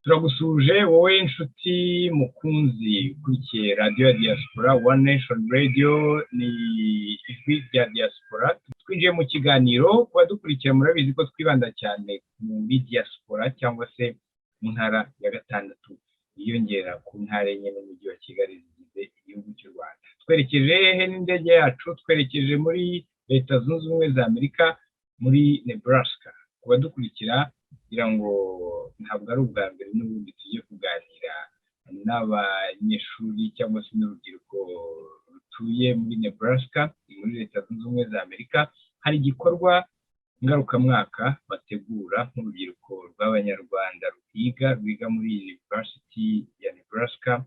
Turagusuhuje wowe inshuti mukunzi ukurikiye radiyo ya diaspora, One Nation Radio, ni ijwi rya diaspora. Twinjiye mu kiganiro. Ku badukurikira, murabizi ko twibanda cyane muri diaspora cyangwa se mu ntara ya gatandatu yiyongera ku ntara enye n'umujyi wa Kigali zigize igihugu cy'u Rwanda. Twerekeje hehe n'indege yacu? Twerekeje muri Leta Zunze Ubumwe za Amerika, muri Nebraska. Ku badukurikira, kugira ngo ntabwo ari ubwa mbere n'ubundi tugiye kuganira n'abanyeshuri cyangwa se n'urubyiruko rutuye muri Nebraska, muri Leta Zunze Ubumwe za Amerika. Hari igikorwa ngarukamwaka bategura nk'urubyiruko rw'Abanyarwanda rwiga muri University ya Nebraska,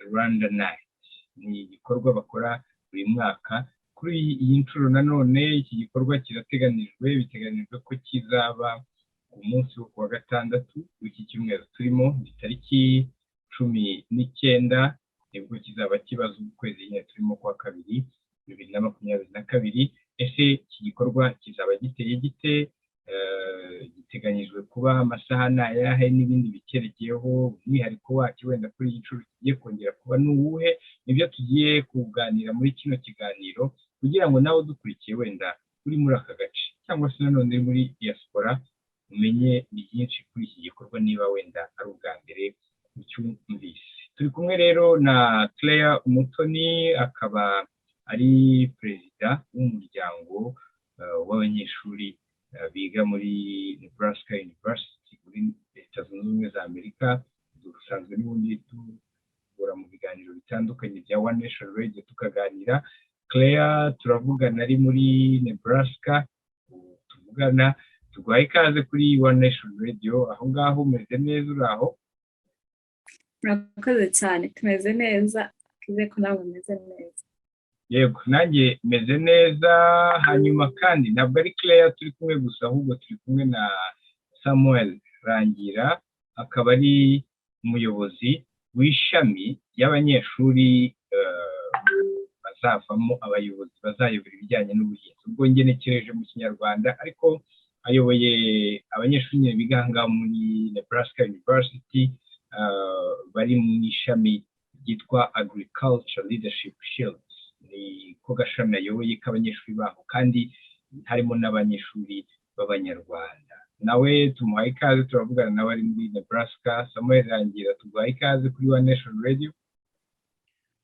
Rwanda Night. Ni igikorwa bakora buri mwaka. Kuri iyi nshuro nanone iki gikorwa kirateganijwe, biteganijwe ko kizaba ku munsi wo kuwa gatandatu w'iki cyumweru turimo, ni tariki 19, nibwo kizaba kibaza, ukwezi nyine turimo kwa kabiri, 2022. Ese iki gikorwa kizaba giteye gite? Giteganyijwe kuba amasaha ni ayahe n'ibindi bikerekeyeho? Umwihariko wacyo wenda kuri iyi nshuro kigiye kongera kuba ni uwuhe? Nibyo tugiye kuganira muri kino kiganiro, kugira ngo nawe udukurikiye, wenda uri muri aka gace cyangwa se nanone uri muri diaspora, umenye byinshi kuri iki gikorwa niba wenda ari ubwa mbere ucyumvise. Turi kumwe rero na Claire Umutoni, akaba ari perezida w'umuryango w'abanyeshuri biga muri Nebraska University, muri Leta Zunze Ubumwe za Amerika. Dusanzwe n'ubundi duhura mu biganiro bitandukanye bya One Nation Radio, tukaganira. Claire turavugana ari muri Nebraska tuvugana. Tuguhaye ikaze kuri One Nation Radio. Aho ngaho umeze neza? Uri aho? Murakoze cyane, tumeze neza, twizeye ko nawe umeze neza. Yego, nanjye meze neza. Hanyuma kandi ntabwo ari Claire turi kumwe gusa, ahubwo turi kumwe na Samuel Rangira, akaba ari umuyobozi w'ishami ry'abanyeshuri bazavamo abayobozi bazayobora ibijyanye n'ubuhinzi. Ubwo ngenekereje mu Kinyarwanda, ariko ayoboye abanyeshuri nyine biga aha ngaha muri Nebraska University, bari mu ishami ryitwa Agriculture Leadership Shields. Ni ko gashami ayoboye k'abanyeshuri baho, kandi harimo n'abanyeshuri b'Abanyarwanda. Nawe tumuhaye ikaze, turavugana nawe ari muri Nebraska. Samuel Rangira, tuguhaye ikaze kuri One Nation Radio.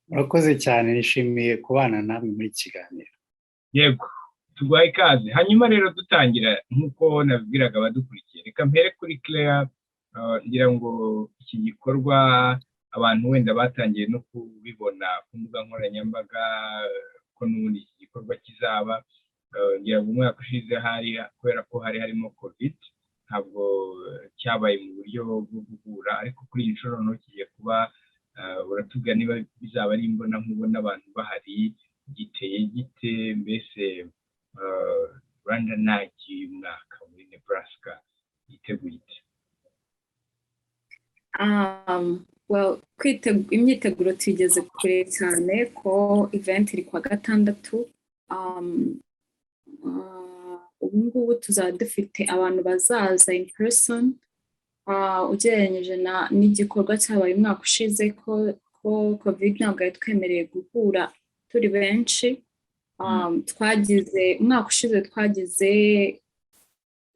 Murakoze cyane, nishimiye kubana namwe muri iki kiganiro. Yego, tuguhaye ikaze. Hanyuma rero dutangira, nk'uko nabibwiraga abadukurikiye, reka mpere kuri Claire. Ngira ngo iki gikorwa abantu wenda batangiye no kubibona ku mbuga nkoranyambaga ko n'ubundi iki gikorwa kizaba. Ngira ngo umwaka ushize hari kubera ko hari harimo COVID, ntabwo cyabaye mu buryo bwo guhura, ariko kuri iyi nshuro noneho kigiye kuba. Uratubwira niba bizaba ari imbona nkubona abantu bahari, giteye gite? Mbese Rwanda Night y'uyu mwaka muri Nebraska yiteguye ite? Well, imyiteguro tuyigeze kure cyane, ko event iri kuwa gatandatu. Ubu ngubu tuzaba dufite abantu bazaza in person, ugereranyije n'igikorwa cyabaye umwaka ushize, ko COVID ntabwo yari twemereye guhura turi benshi. Twagize umwaka ushize, twagize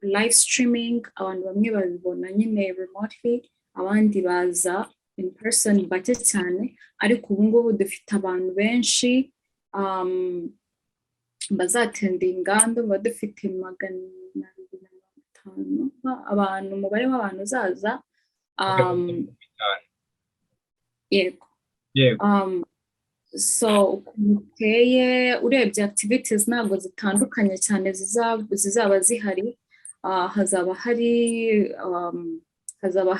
live streaming, abantu bamwe babibona nyine remotely, abandi baza in person bake cyane, ariko ubu ngubu dufite abantu benshi bazattendinga. Ndumva dufite 250 abantu, umubare w'abantu uzaza. Yego. So ukuntu uteye, urebye activities ntabwo zitandukanye cyane zizaba zihari. Hazaba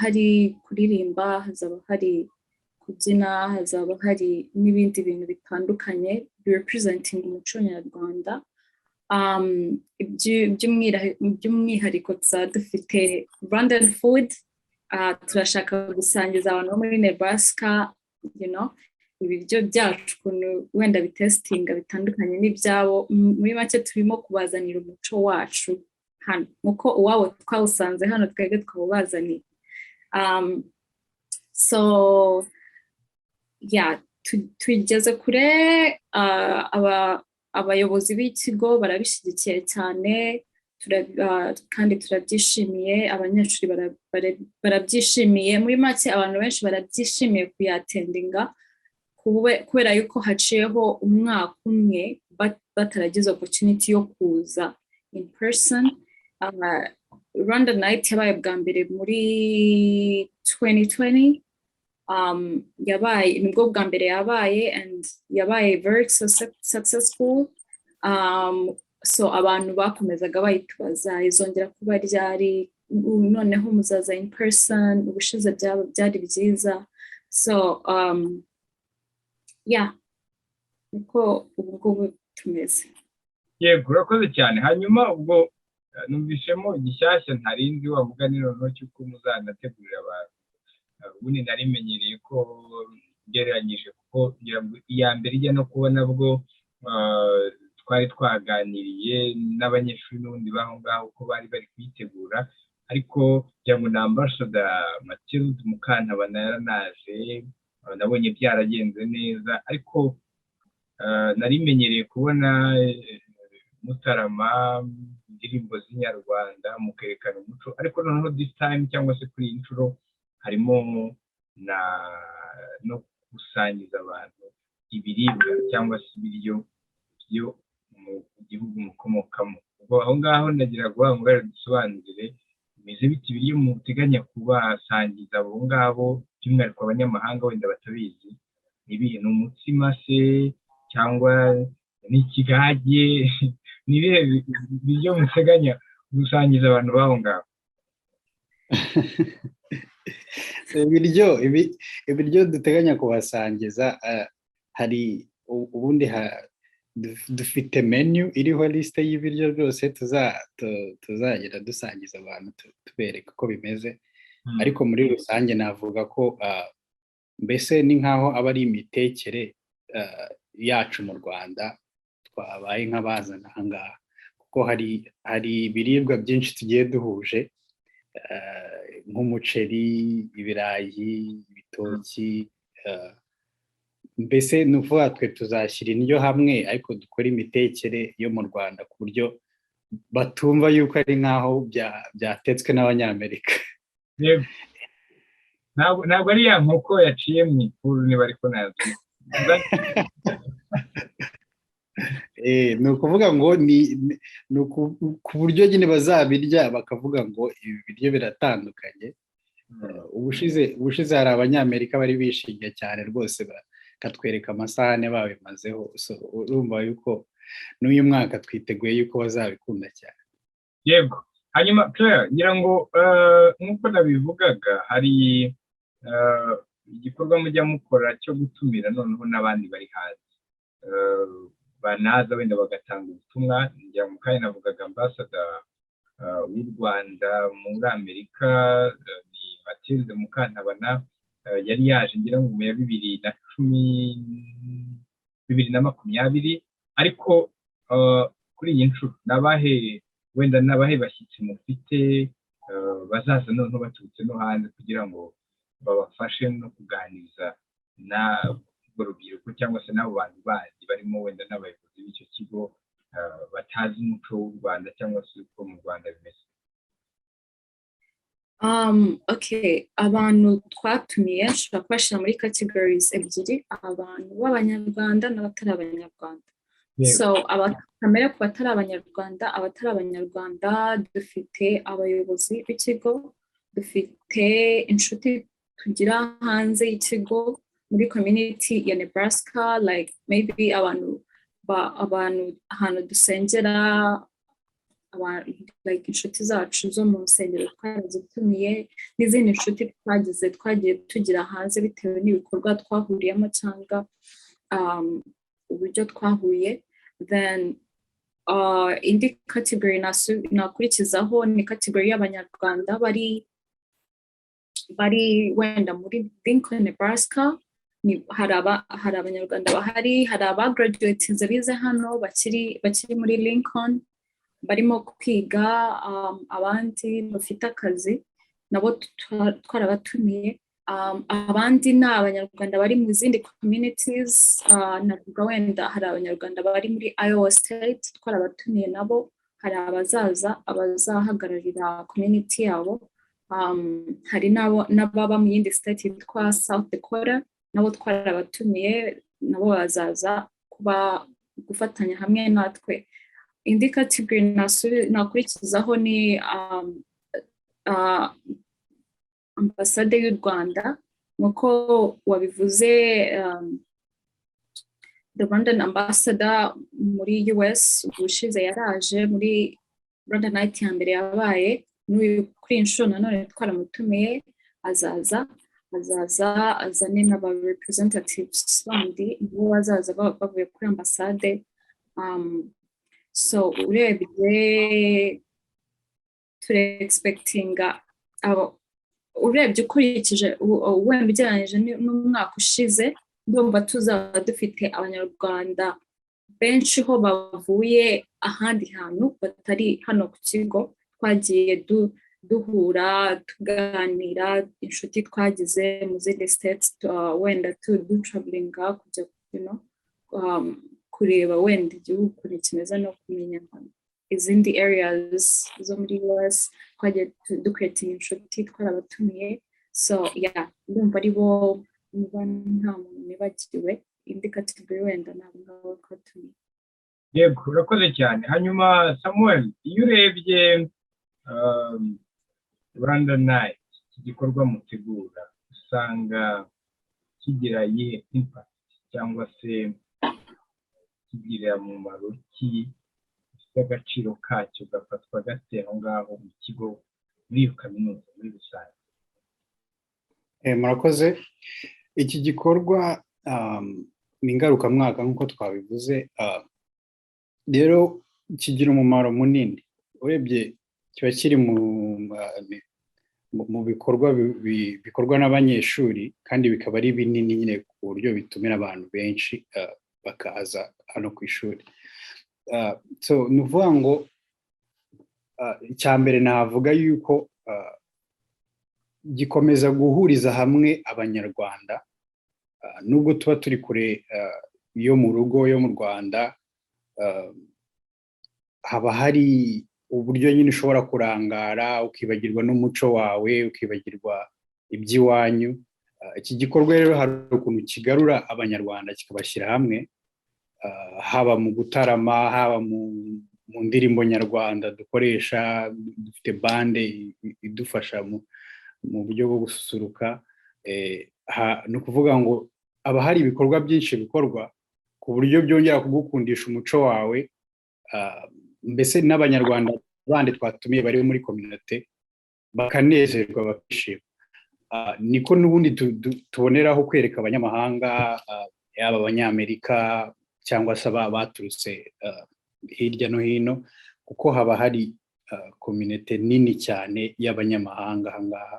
hari kuririmba, hazaba hari kubyina, hazaba hari n'ibindi bintu bitandukanye representing umuco nyarwanda. By'umwihariko tuzaba dufite Rwandan food. Turashaka gusangiza abantu bo muri Nebraska ibiryo byacu, ukuntu wenda bitastinga bitandukanye n'ibyabo. Muri make, turimo kubazanira umuco wacu hano, nkuko uwabo twawusanze hano, twebwe twawubazaniye. So yeah, tugeze kure. Abayobozi b'ikigo barabishyigikiye cyane kandi turabyishimiye, abanyeshuri barabyishimiye, muri make abantu benshi barabyishimiye kuyattendinga kubera yuko haciyeho umwaka umwe bataragize opportunity yo kuza in person. Rwanda Night yabaye bwa mbere muri 2020, yabaye nibwo bwa mbere yabaye and yabaye very successful. So abantu bakomezaga bayitubaza: "Izongera kuba ryari? Noneho muzaza in person? Ubushize byari byiza." So yeah, niko ubu ngubu tumeze. Yego, urakoze cyane. Hanyuma ubwo numvishemo gishyashya ntarinzi wa mugani noneho cy'uko muzanategurira abantu. Ubundi narimenyereye ko ugereranyije, kuko ngira ngo iya mbere ijya no kubona bwo twari twaganiriye n'abanyeshuri n'ubundi b'aho ngaho uko bari bari kuyitegura, ariko ngira ngo na Ambassador Mathilde Mukantabana yaranaje, nabonye byaragenze neza. Ariko narimenyereye kubona mutarama indirimbo z'inyarwanda, mukerekana umuco, ariko noneho this time cyangwa se kuri iyi nshuro harimo na no gusangiza abantu ibiribwa cyangwa se ibiryo byo mu gihugu mukomokamo. Ubwo aho ngaho ndagira ngo ngo dusobanurire bimeze bite, ibiryo muteganya kubasangiza abo ngabo, by'umwihariko abanyamahanga wenda batabizi, ni ibihe? Ni umutsima se cyangwa ni ikigage? Ni ibihe biryo muteganya gusangiza abantu b'aho ngaho? Ibiryo duteganya kubasangiza, hari ubundi dufite menu iriho lisite y'ibiryo byose tuzagenda dusangiza abantu, tubereka uko bimeze. Ariko muri rusange navuga ko mbese ni nk'aho aba ari imitekere yacu mu Rwanda twabaye nk'abazana aha ngaha, kuko hari ibiribwa byinshi tugiye duhuje, nk'umuceri, ibirayi, ibitoki. Mbese ni ukuvuga twe tuzashyira indyo hamwe, ariko dukore imitekere yo mu Rwanda ku buryo batumva yuko ari nk'aho byatetswe n'Abanyamerika. Ntabwo ari ya nkoko yaciye mu ifuru, niba ariko nazi? Ni ukuvuga ngo ni ku buryo nyine bazabirya bakavuga ngo ibi biryo biratandukanye. Ubushize hari Abanyamerika bari bishimye cyane rwose, bakatwereka amasahane babimazeho. Urumva yuko n'uyu mwaka twiteguye yuko bazabikunda cyane. Yego. Hanyuma Claire, ngira ngo nk'uko nabivugaga, hari igikorwa mujya mukora cyo gutumira noneho n'abandi bari hanze banaza wenda bagatanga ubutumwa. Ngira ngo kandi navugaga Ambassador w'u Rwanda muri Amerika ni Mathilde Mukantabana, yari yaje ngira ngo mu ya 2010, 2020. Ariko kuri iyi nshuro nabahe wenda n'abahe bashyitsi mufite bazaza noneho baturutse no hanze kugira ngo babafashe no kuganiriza n'urwo rubyiruko cyangwa se n'abo bantu bandi barimo wenda n'abayobozi b'icyo kigo batazi umuco w'u Rwanda cyangwa se uko mu Rwanda bimeze? Okay, abantu twatumiye nshobora kubashyira muri categories ebyiri: abantu b'Abanyarwanda n'abatari Abanyarwanda. So kamere ku batari Abanyarwanda, abatari Abanyarwanda dufite abayobozi b'ikigo, dufite inshuti tugira hanze y'ikigo muri community ya Nebraska, like maybe abantu ahantu dusengera, like inshuti zacu zo mu nsengero twarazitumiye, n'izindi nshuti twagize twagiye tugira hanze bitewe n'ibikorwa twahuriyemo cyangwa uburyo twahuye. Then indi category nakurikizaho ni category y'Abanyarwanda bari wenda muri Lincoln, Nebraska. Hari Abanyarwanda bahari, hari abagraduatinze bize hano bakiri muri Lincoln barimo kwiga, abandi bafite akazi. Nabo twarabatumiye. Abandi ni Abanyarwanda bari mu zindi communities. Navuga wenda hari Abanyarwanda bari muri Iowa State, twarabatumiye nabo. Hari abazaza, abazahagararira community yabo. Hari n'ababa mu yindi state yitwa South Dakota, nabo twarabatumiye, nabo bazaza kuba gufatanya hamwe natwe. Indi category nakurikizaho ni Ambasade y'u Rwanda. Nk'uko wabivuze, the Rwandan ambassador muri US ubushize yaraje muri Rwanda Night ya mbere yabaye. N'uyu kuri iyi nshuro nanone twaramutumiye, azaza azane n'aba representatives bandi, nibo bazaza bavuye kuri ambasade. So urebye turi expectinga, urebye ukurikije wenda ugereranyije n'umwaka ushize, ndumva tuzaba dufite Abanyarwanda benshi ho bavuye ahandi hantu batari hano ku kigo. Twagiye duhura, tuganira, inshuti twagize mu zindi states, wenda dutravelinga kujya kureba wenda igihugu ukuntu kimeze no kumenya izindi areas zo muri US. Twagiye ducreatinga inshuti, twarabatumiye. So yeah, ndumva ari bo, niba nta muntu nibagiwe. Indi category wenda ni abo ngabo twatumiye. Yego, urakoze cyane. Hanyuma Samuel, iyo urebye Rwanda Night, iki gikorwa mutegura, usanga kigira iyihe impact cyangwa se kigira umumaro ki? Gifite agaciro kacyo gafatwa gate aho ngaho mu kigo, muri iyo kaminuza muri rusange? Murakoze. Iki gikorwa ni ngarukamwaka nk'uko twabivuze. Rero kigira umumaro munini. Urebye kiba kiri mu bikorwa bikorwa n'abanyeshuri, kandi bikaba ari binini nyine ku buryo bitumira abantu benshi bakaza hano ku ishuri. So ni ukuvuga ngo icya mbere navuga yuko gikomeza guhuriza hamwe Abanyarwanda nubwo tuba turi kure yo mu rugo yo mu Rwanda. Haba hari uburyo nyine ushobora kurangara, ukibagirwa n'umuco wawe, ukibagirwa iby'iwanyu. Iki gikorwa rero hari ukuntu kigarura Abanyarwanda, kikabashyira hamwe, haba mu gutarama, haba mu ndirimbo nyarwanda dukoresha. Dufite band idufasha mu buryo bwo gususuruka. Ni ukuvuga ngo haba hari ibikorwa byinshi bikorwa ku buryo byongera kugukundisha umuco wawe. Mbese n'Abanyarwanda bandi twatumiye bari muri communauté bakanezerwa, bakishima. Niko n'ubundi tuboneraho kwereka abanyamahanga, yaba Abanyamerika cyangwa se baturutse hirya no hino, kuko haba hari communauté nini cyane y'abanyamahanga aha ngaha.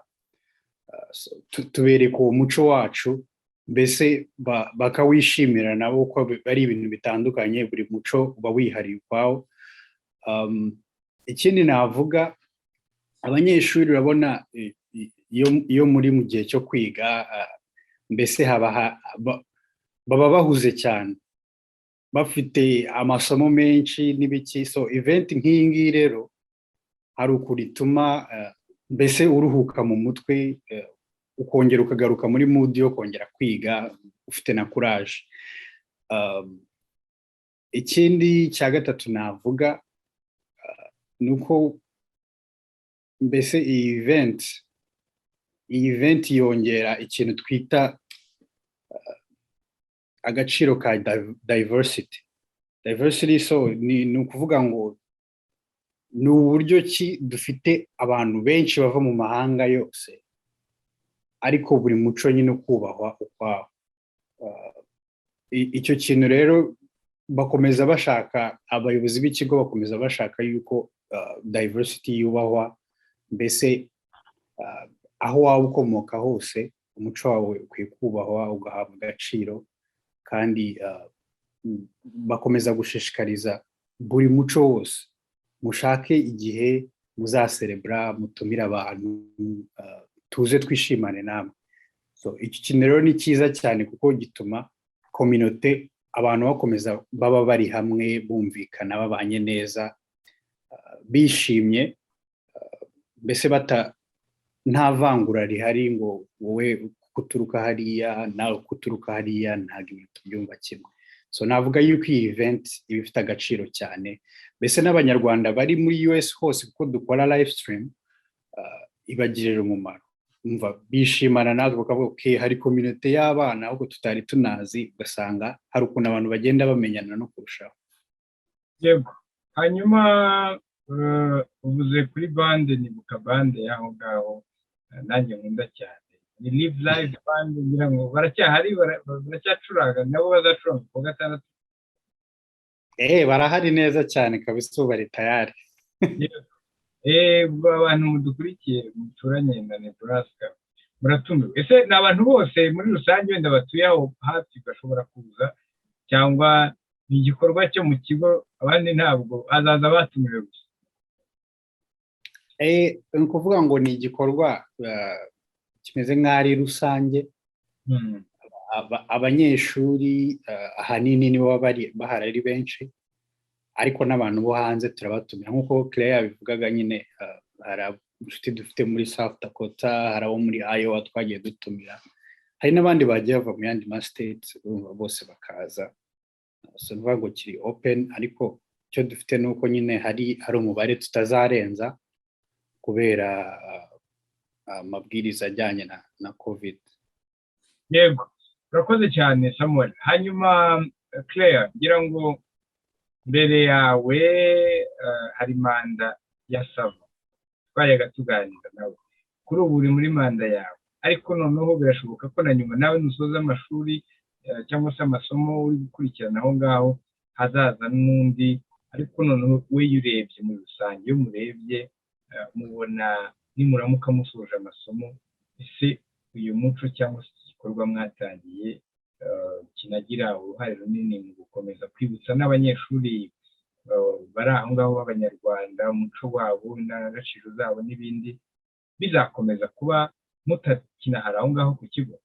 Tubereka uwo muco wacu, mbese bakawishimira nabo, ko ari ibintu bitandukanye, buri muco uba wihariye ukwawo. Ikindi navuga, abanyeshuri urabona iyo muri mu gihe cyo kwiga, mbese baba bahuze cyane, bafite amasomo menshi n'ibiki. So event nk'iyi ngiyi rero hari ukuntu ituma mbese uruhuka mu mutwe, ukongera ukagaruka muri mood yo kongera kwiga ufite na courage. Ikindi cya gatatu navuga ni uko mbese iyi event yongera ikintu twita agaciro ka diversity. So ni ukuvuga ngo ni uburyo ki dufite abantu benshi bava mu mahanga yose, ariko buri muco nyine ukubahwa ukwawo. Icyo kintu rero bakomeza bashaka, abayobozi b'ikigo bakomeza bashaka yuko diversity yubahwa, mbese aho waba ukomoka hose umuco wawe ukwiye kubahwa, ugahabwa agaciro. Kandi bakomeza gushishikariza buri muco wose, mushake igihe. Muzaserebura, mutumire abantu, tuze twishimane namwe. So iki kintu rero ni cyiza cyane kuko gituma communauté, abantu bakomeza baba bari hamwe, bumvikana, babanye neza, bishimye, mbese bata nta vangura rihari ngo wowe kuturuka hariya, nawe kuturuka hariya, ntabwo ibintu tubyumva kimwe. So navuga yuko iyi event iba ifite agaciro cyane, mbese n'Abanyarwanda bari muri US hose, kuko dukora live stream, ibagirira umumaro. Umva, bishimana natwe, bakavuga: "Okay, hari communauté y'abana ahubwo tutari tunazi." Ugasanga hari ukuntu abantu bagenda bamenyana no kurushaho. Yego, hanyuma uvuze kuri band, nibuka band y'aho ngaho nanjye nkunda cyane, ni Live Live Band. Ngira ngo baracyahari, baracyacuranga, nabo bazacuranga ku wa gatandatu? Barahari neza cyane kabisa, ubu bari tayari. Ubwo abantu mudukurikiye muturanye na Nebraska muratumiwe. Ese ni abantu bose muri rusange wenda batuye aho hafi bashobora kuza, cyangwa ni igikorwa cyo mu kigo, abandi ntabwo hazaza batumiwe gusa? Ni ukuvuga ngo ni igikorwa kimeze nk'aho ari rusange. Abanyeshuri ahanini nibo baba bahari ari benshi, ariko n'abantu bo hanze turabatumira nk'uko Claire yabivugaga nyine. Hari inshuti dufite muri South Dakota, hari abo muri Iowa twagiye dutumira, hari n'abandi bagiye bava mu yandi ma states, urumva bose bakaza. So ni ukuvuga ngo kiri open, ariko icyo dufite ni uko nyine hari umubare tutazarenza kubera amabwiriza ajyanye na COVID. Yego, urakoze cyane, Samuel. Hanyuma Claire, ngira ngo mbere yawe hari manda ya Sava twajyaga tuganira nawe. Kuri ubu uri muri manda yawe, ariko noneho birashoboka ko na nyuma nawe nusoza amashuri cyangwa se amasomo uri gukurikirana aho ngaho, hazaza n'undi. Ariko noneho we iyo urebye muri rusange, iyo murebye mubona nimuramuka musoje amasomo, ese uyu muco cyangwa se iki gikorwa mwatangiye kinagira uruhare runini mu gukomeza kwibutsa n'abanyeshuri bari aho ngaho b'Abanyarwanda umuco wabo, indangagaciro zabo n'ibindi, bizakomeza kuba mutakinahari aho ngaho ku kigo?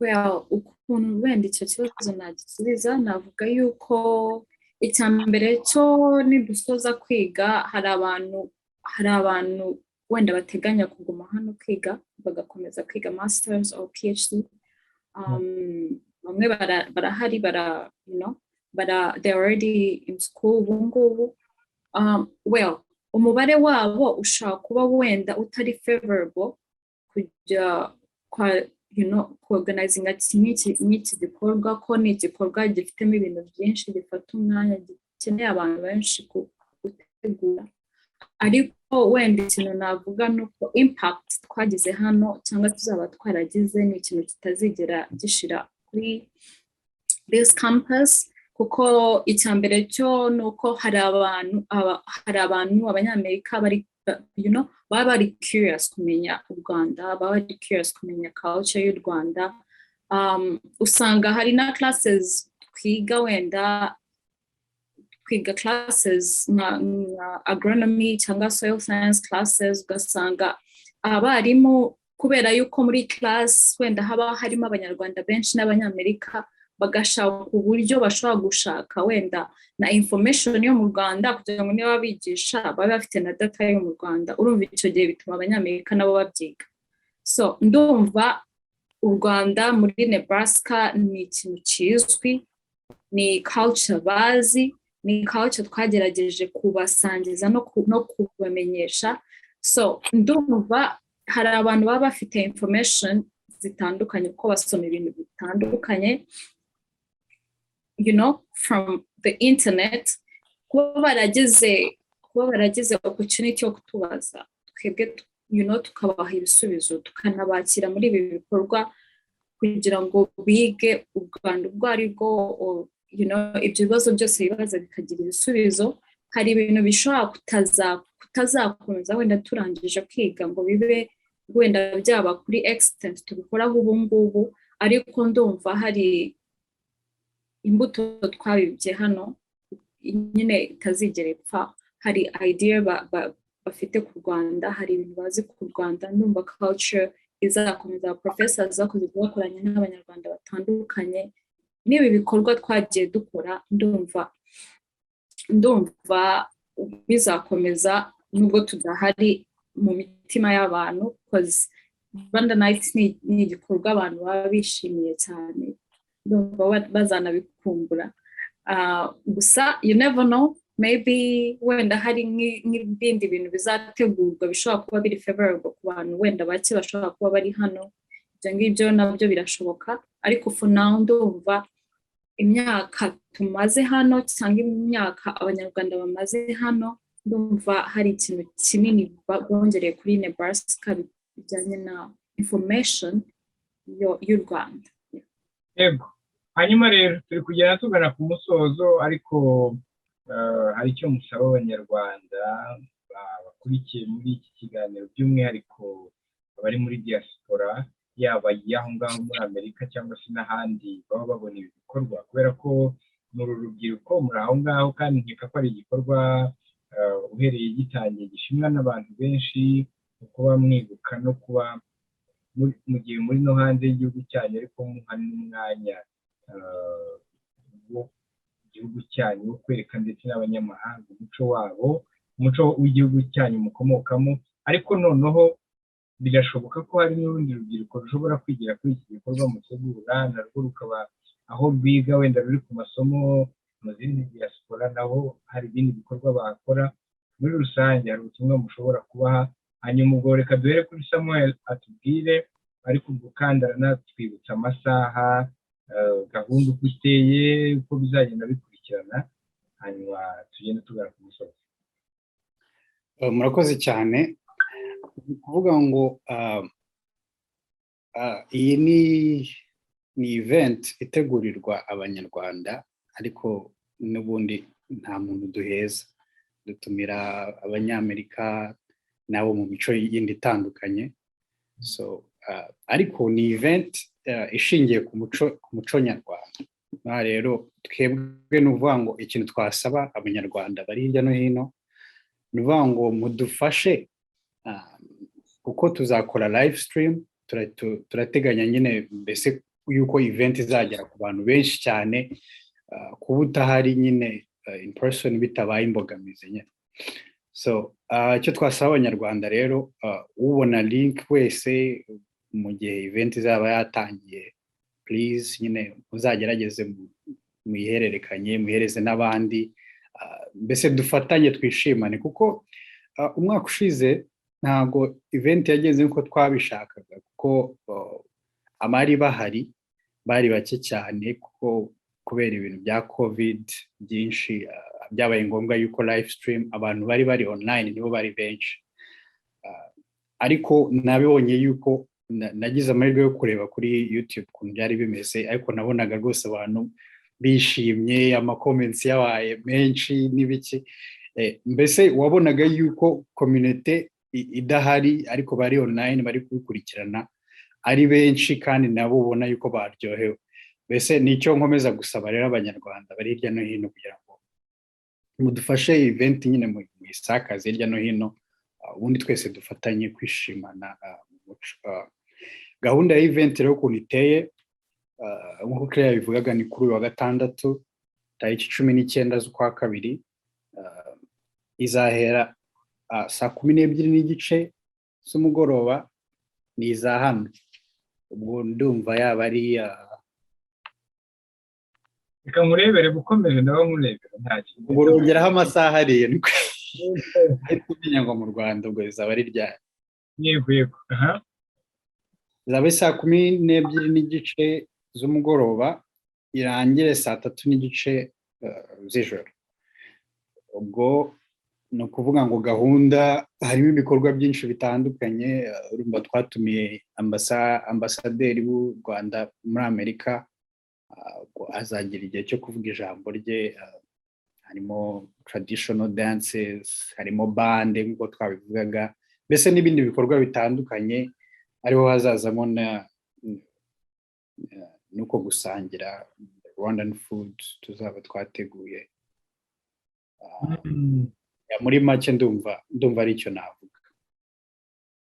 Well, ukuntu wenda icyo kibazo nagisubiza, navuga yuko icya mbere cyo nidusoza kwiga, hari abantu wenda bateganya kuguma hano kwiga, bagakomeza kwiga masters or PhD. Bamwe barahari, bara you know bara they're already in school ubu ngubu. Well, umubare wabo ushobora kuba wenda utari favorable kujya kwa kuorganizinga nk'iki gikorwa, ko ni igikorwa gifitemo ibintu byinshi, gifata umwanya, gikeneye abantu benshi gutegura. Ariko wenda ikintu navuga ni uko impact twagize hano cyangwa tuzaba twaragize ni ikintu kitazigera gishira kuri this campus, kuko icya mbere cyo ni uko hari abantu Abanyamerika bari baba bari curious kumenya u Rwanda, baba bari curious kumenya culture y'u Rwanda. Usanga hari na classes twiga, wenda twiga classes nka agronomy cyangwa soil science classes, ugasanga abarimu, kubera yuko muri class wenda haba harimo Abanyarwanda benshi n'Abanyamerika, bagashaka uburyo bashobora gushaka wenda na information yo mu Rwanda, kugira ngo niba bigisha babe bafite na data yo mu Rwanda. Urumva icyo gihe bituma Abanyamerika nabo babyiga. So ndumva u Rwanda muri Nebraska ni ikintu kizwi, ni culture bazi, ni culture twagerageje kubasangiza no kubamenyesha. So ndumva hari abantu baba bafite information zitandukanye, kuko basoma ibintu bitandukanye from the internet. Kuba baragize opportunity yo kutubaza twebwe, tukabaha ibisubizo, tukanabakira muri ibi bikorwa kugira ngo bige u Rwanda ubwo ari bwo, ibyo bibazo byose bibaza bikagira ibisubizo. Hari ibintu bishobora kutazakomeza wenda turangije kwiga ngo bibe wenda byaba kuri extent tubikoraho ubu ngubu, ariko ndumva hari imbuto twabibye hano. nyine itazigera ipfa. Hari idea bafite ku Rwanda, hari ibintu bazi ku Rwanda. Ndumva culture izakomeza. Professors bakoze, bakoranye n'Abanyarwanda batandukanye n'ibi bikorwa twagiye dukora, ndumva bizakomeza nubwo tudahari mu mitima y'abantu. Rwanda Night ni igikorwa abantu baba bishimiye cyane, ndumva bazanabikumbura. Gusa you never know, maybe wenda hari nk'ibindi bintu bizategurwa bishobora kuba biri favorable ku bantu wenda bake bashobora kuba bari hano. Ibyo ngibyo nabyo birashoboka, ariko for now ndumva imyaka tumaze hano cyangwa imyaka Abanyarwanda bamaze hano, ndumva hari ikintu kinini bongereye kuri Nebraska bijyanye na information y'u Rwanda. Yego, hanyuma rero turi kugenda tugana ku musozo, ariko hari icyo musaba Abanyarwanda bakurikiye muri iki kiganiro, by'umwihariko abari muri diaspora, yaba iy'aho ngaho muri Amerika cyangwa se n'ahandi baba babona ibi bikorwa, kubera ko muri rubyiruko muri aho ngaho, kandi nkeka ko ari igikorwa uhereye gitangiye gishimwa n'abantu benshi mu kuba mwibuka no kuba mu gihe muri no hanze y'igihugu cyanyu, ariko muha n'umwanya wo gihugu cyanyu wo kwereka ndetse n'abanyamahanga umuco wabo, umuco w'igihugu cyanyu mukomokamo. Ariko noneho birashoboka ko hari n'urundi rubyiruko rushobora kwigira kuri iki gikorwa mutegura, narwo rukaba aho rwiga, wenda ruri ku masomo mu zindi diaspora, naho hari ibindi bikorwa bakora. Muri rusange hari ubutumwa mushobora kubaha? Hanyuma ubwo reka duhere kuri Samuel atubwire, ariko ubwo kandi aranatwibutsa amasaha, gahunda uko iteye, uko bizagenda bikurikirana, hanyuma tugende tugana ku musozi. Murakoze cyane. Ni ukuvuga ngo iyi ni event itegurirwa Abanyarwanda, ariko n'ubundi nta muntu duheza. Dutumira Abanyamerika nabo mu mico yindi itandukanye. So ariko ni event ishingiye ku muco nyarwanda. Aha rero twebwe ni ukuvuga ngo ikintu twasaba Abanyarwanda bari hirya no hino, ni ukuvuga ngo mudufashe, kuko tuzakora live stream. Turateganya nyine mbese yuko event izagera ku bantu benshi cyane, kuba utahari nyine in person bitabaye imbogamizi nyine. So icyo twasaba Abanyarwanda rero, ubona link wese mu gihe event izaba yatangiye, please nyine muzagerageze muyihererekanye, muhereze n'abandi, mbese dufatanye twishimane, kuko umwaka ushize ntabwo event yagenze nk'uko twabishakaga, kuko abari bahari bari bake cyane, kuko kubera ibintu bya COVID byinshi byabaye ngombwa yuko live stream, abantu bari online nibo bari benshi. Ariko nabibonye yuko nagize amahirwe yo kureba kuri YouTube ukuntu byari bimeze, ariko nabonaga rwose abantu bishimye, ama comments yabaye menshi n'ibiki. Mbese wabonaga yuko community idahari ariko bari online bari kubikurikirana ari benshi, kandi nabo ubona yuko baryohewe. Mbese nicyo nkomeza gusaba rero Abanyarwanda bari hirya no hino, kugira ngo mudufashe event nyine muyisakaze hirya no hino, ubundi twese dufatanye kwishimana mu muco. Gahunda ya event rero ukuntu iteye, nk'uko Claire yabivugaga, ni kuri uyu wa gatandatu tariki 19 z'ukwa kabiri. Izahera saa 12:30 z'umugoroba, ni iza hano. Ubwo ndumva yaba ari Reka nkurebere, gukomeje ndaba nkurebera, nta kintu. Ubwo urongeraho amasaha 7, ariko umenya ngo mu Rwanda ubwo bizaba ari ryari? Yego, aha. Izaba ari saa 12:30 z'umugoroba, irangire saa 3:30 z'ijoro. Ubwo ni ukuvuga ngo gahunda harimo ibikorwa byinshi bitandukanye. Urumva twatumiye ambasaderi w'u Rwanda muri Amerika, ubwo azagira igihe cyo kuvuga ijambo rye. Harimo traditional dances, harimo band nk'uko twabivugaga, mbese n'ibindi bikorwa bitandukanye, ariho hazazamo na nuko gusangira Rwandan food tuzaba twateguye. Muri make, ndumva ari icyo navuga.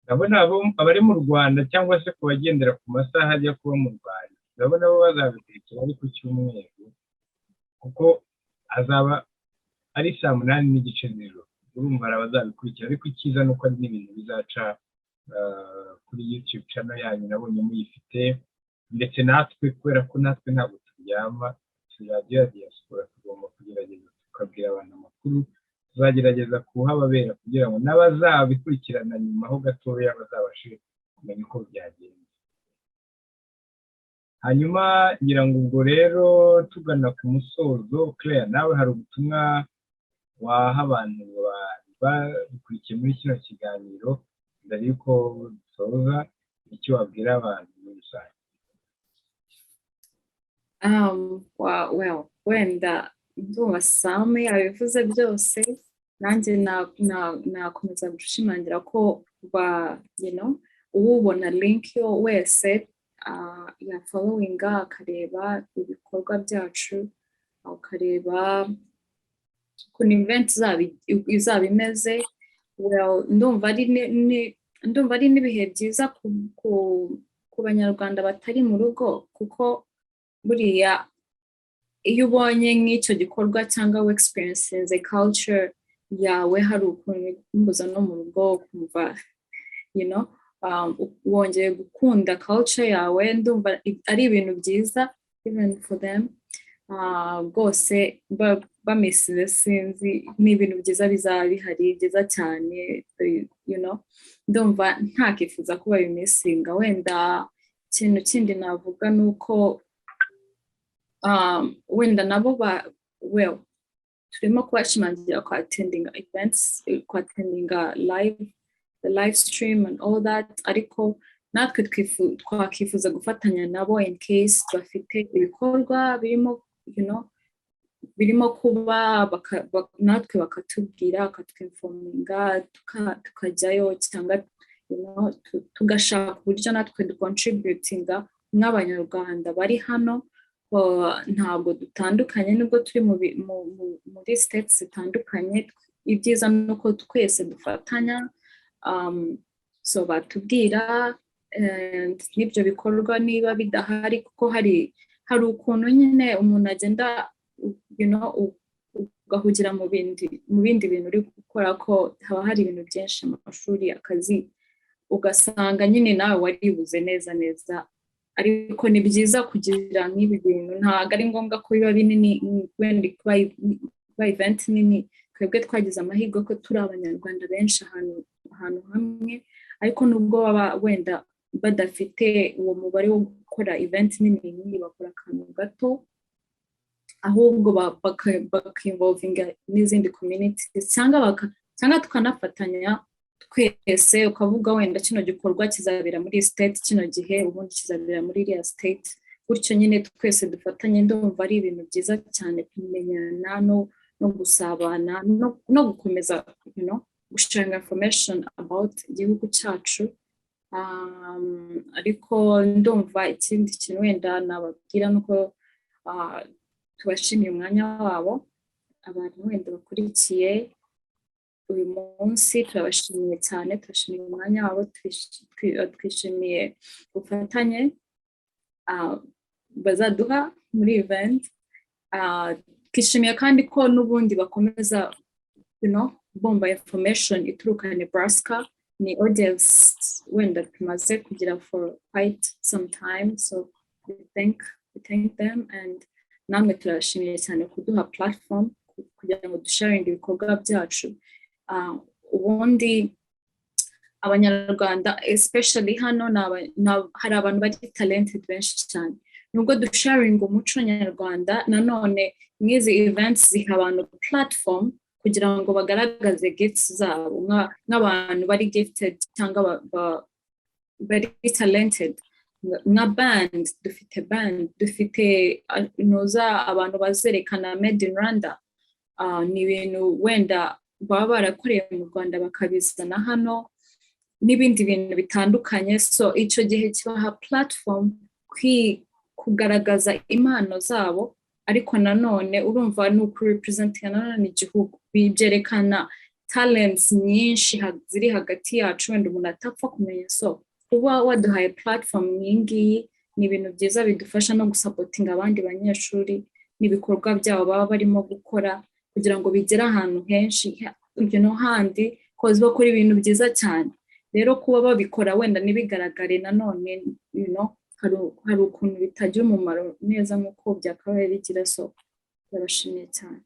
Ndabona abari mu Rwanda cyangwa se ku bagendera ku masaha ajya kuba mu Rwanda, ndabona bo bazabikurikira ari ku cyumweru, kuko azaba ari saa 8:30 z'ijoro. Urumva hari abazabikurikira, ariko icyiza ni uko ari n'ibintu bizaca kuri YouTube channel yanyu, nabonye muyifite. Ndetse natwe, kubera ko natwe ntabwo turyama, radiyo ya diaspora, tugomba kugerageza tukabwira abantu amakuru. Tuzagerageza kuhababera kugira ngo n'abazabikurikirana nyuma ho gatoya bazabashe kumenya uko byagenze. Hanyuma ngira ngo ubwo rero tugana ku musozo, Claire, nawe hari ubutumwa waha abantu badukurikiye muri kino kiganiro mbere y'uko dusoza, icyo wabwira abantu muri rusange? Well, wenda ndumva Sam yabivuze byose. Nanjye nakomeza gushimangira ko ba uwubona link yo wese yafollowinga, akareba ibikorwa byacu, akareba ukuntu event izaba imeze. Well, ndumva ari n'ibihe byiza ku Banyarwanda batari mu rugo, kuko buriya iyo ubonye nk'icyo gikorwa cyangwa experiences culture yawe, hari ukuntu igukumbuza no mu rugo, ukumva wongeye gukunda culture yawe. Ndumva ari ibintu byiza even for them rwose bamisize, sinzi, ni ibintu byiza bizaba bihari, byiza cyane. Ndumva ntakifuza ko babimissinga. Wenda ikintu kindi navuga ni uko wenda nabo ba, well, turimo kubashimangira ku attendinga events, ku attendinga live, the live stream and all that, ariko natwe twakifuza gufatanya nabo in case bafite ibikorwa birimo birimo kuba, natwe bakatubwira, bakatwinforminga, tukajyayo, cyangwa tugashaka uburyo natwe ducontributinga nk'Abanyarwanda bari hano. Ntabwo dutandukanye nubwo turi muri states zitandukanye. Ibyiza ni uko twese dufatanya. So batubwira n'ibyo bikorwa niba bidahari, kuko hari ukuntu nyine umuntu agenda ugahugira mu bindi bintu uri gukora, ko haba hari ibintu byinshi, amashuri, akazi, ugasanga nyine nawe waribuze neza neza. Ariko ni byiza kugira nk'ibi bintu. Ntabwo ari ngombwa ko biba binini, wenda kuba event nini. Twebwe twagize amahirwe ko turi Abanyarwanda benshi ahantu hamwe, ariko nubwo baba wenda badafite uwo mubare wo gukora event nini nk'iyi, bakora akantu gato, ahubwo bakinvolvinga n'izindi communities, cyangwa tukanafatanya twese, ukavuga wenda kino gikorwa kizabera muri state kino gihe, ubundi kizabera muri iriya state, gutyo nyine twese dufatanye. Ndumva ari ibintu byiza cyane kumenyana no gusabana no gukomeza gusharinga information about igihugu cyacu. Ariko ndumva ikindi kintu wenda nababwira ni uko tubashimiye umwanya wabo. Abantu wenda bakurikiye uyu munsi, turabashimiye cyane, turashimiye umwanya wabo, twishimiye ubufatanye bazaduha muri event. Twishimiye kandi ko n'ubundi bakomeza bumva information ituruka Nebraska. Ni audience wenda tumaze kugira for quite some time, so we thank them, and namwe turashimiye cyane kuduha platform kugira ngo dusharinge ibikorwa byacu. Ubundi Abanyarwanda, especially hano, hari abantu bari talented benshi cyane. Nubwo dusharinga umuco nyarwanda, nanone nk'izi events ziha abantu platform kugira ngo bagaragaze gifts zabo nk'abantu bari gifted cyangwa bari talented. Nka band, dufite band, dufite nuza abantu bazerekana made in Rwanda. Ni ibintu wenda baba barakoreye mu Rwanda bakabizana hano, n'ibindi bintu bitandukanye. So icyo gihe kibaha platform kugaragaza impano zabo. Ariko nanone urumva ni ukurepresentinga nanone igihugu, byerekana talents nyinshi ziri hagati yacu wenda umuntu atapfa kumenya. So kuba waduhaye platform nk'iyi ngiyi ni ibintu byiza, bidufasha no gusupportinga abandi banyeshuri n'ibikorwa byabo baba barimo gukora kugira ngo bigere ahantu henshi no handi, 'cause bakora ibintu byiza cyane. Rero kuba babikora wenda ntibigaragare nanone, hari ukuntu bitagira umumaro neza nk'uko byakabaye bigira. So ndabashimiye cyane.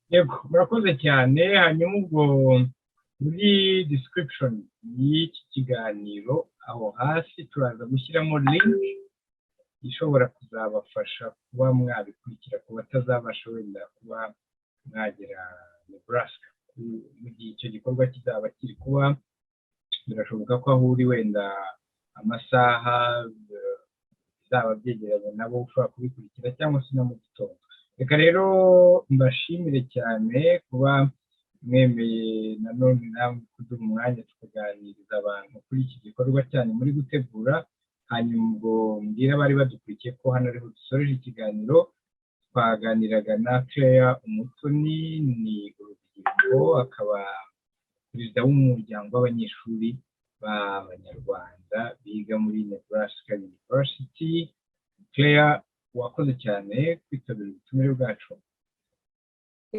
Yego, murakoze cyane. Hanyuma ubwo muri description y'iki kiganiro aho hasi turaza gushyiramo link ishobora kuzabafasha kuba mwabikurikira, ku batazabasha wenda kuba mwagera Nebraska mu gihe icyo gikorwa kizaba kiri kuba. Birashoboka ko aho uri wenda amasaha bizaba byegeranye nabo ushobora kubikurikira cyangwa se na mu gitondo. Reka rero mbashimire cyane kuba mwemeye nanone namwe kuduha umwanya tukaganiriza abantu kuri iki gikorwa cyanyu muri gutegura. Hanyuma ubwo mbwira abari badukurikiye ko hano ariho dusoreje ikiganiro. Twaganiraga na Claire Umutoni, ni urubyiruko, akaba perezida w'umuryango w'abanyeshuri b'Abanyarwanda biga muri Nebraska University. Claire, wakoze cyane kwitabira ubutumire bwacu.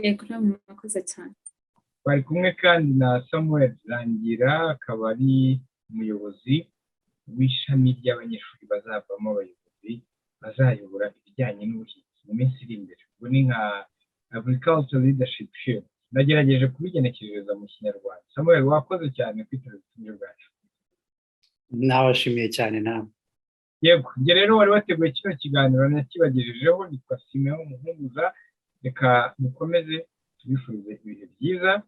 Yego, namwe mwakoze cyane. Bari kumwe kandi na Samuel Rangira, akaba ari umuyobozi w'ishami ry'abanyeshuri bazavamo abayobozi bazayobora ibijyanye n'ubuhinzi mu minsi iri imbere. Ubwo ni nka agriculture leadership field, nagerageje kubigenekereza mu Kinyarwanda. Samuel, wakoze cyane kwitabira ubutumire bwacu. Nabashimiye cyane nawe. Yego, njye rero wari wateguye kino kiganiro nakibagejejeho nitwa Simeon Muhumuza. Reka mukomeze tubifurize ibihe byiza,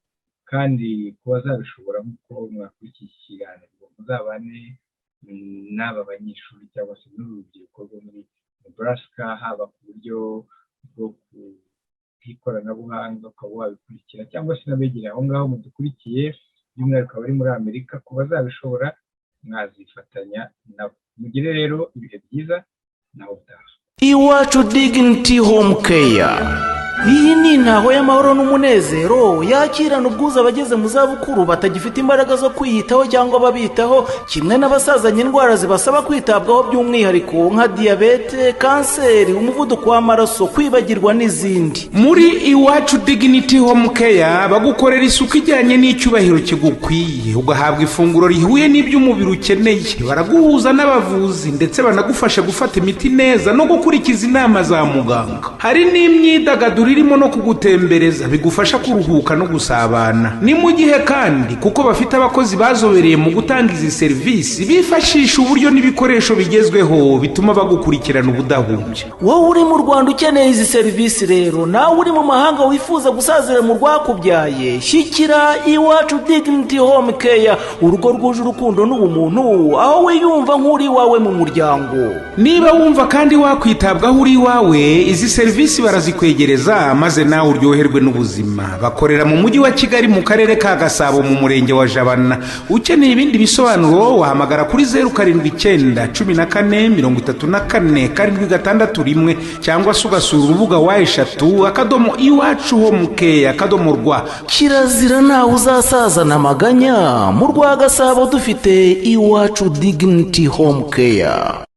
kandi ku bazabishobora nk'uko mwakurikiye iki kiganiro, muzabane n'aba banyeshuri cyangwa se n'uru rubyiruko rwo muri Nebraska, haba ku buryo bwo bw'ikoranabuhanga ukaba wabikurikira, cyangwa se n'abegereye aho ngaho mudukurikiye, by'umwihariko abari muri Amerika, ku bazabishobora mwazifatanya nabo. Mugire rero ibihe byiza, nawe utaha. Iwacu Dignity Home Care, iyi ni intaho y'amahoro n'umunezero yakirana ubwuzu abageze mu zabukuru batagifite imbaraga zo kwiyitaho cyangwa ababitaho, kimwe n'abasazanye indwara zibasaba kwitabwaho by'umwihariko nka diyabete, kanseri, umuvuduko w'amaraso, kwibagirwa n'izindi. Muri Iwacu Dignity Home Care bagukorera isuku ijyanye n'icyubahiro kigukwiye, ugahabwa ifunguro rihuye n'ibyo umubiri ukeneye. Baraguhuza n'abavuzi ndetse banagufasha gufata imiti neza no gukurikiza inama za muganga. Hari n'imyidagaduro irimo no kugutembereza, bigufasha kuruhuka no gusabana. Ni mu gihe kandi kuko bafite abakozi bazobereye mu gutanga izi serivisi, bifashisha uburyo n'ibikoresho bigezweho bituma bagukurikirana ubudahumbya. Wowe uri mu Rwanda ukeneye izi serivisi rero, nawe uri mu mahanga wifuza gusazira mu rwakubyaye, shyikira Iwacu Dignity Home Care, urugo rwuje urukundo n'ubumuntu, aho wiyumva nk'uri iwawe mu muryango. Niba wumva kandi wakwitabwaho uri iwawe, izi serivisi barazikwegereza maze nawe uryoherwe n'ubuzima. Bakorera mu Mujyi wa Kigali, mu Karere ka Gasabo, mu Murenge wa Jabana. Ukeneye ibindi bisobanuro wahamagara kuri 0791434761, cyangwa se ugasura urubuga www.iwacuhomecare.rw. Kirazira, ntawe uzasazana amaganya. Mu rwa Gasabo dufite Iwacu Dignity Home Care.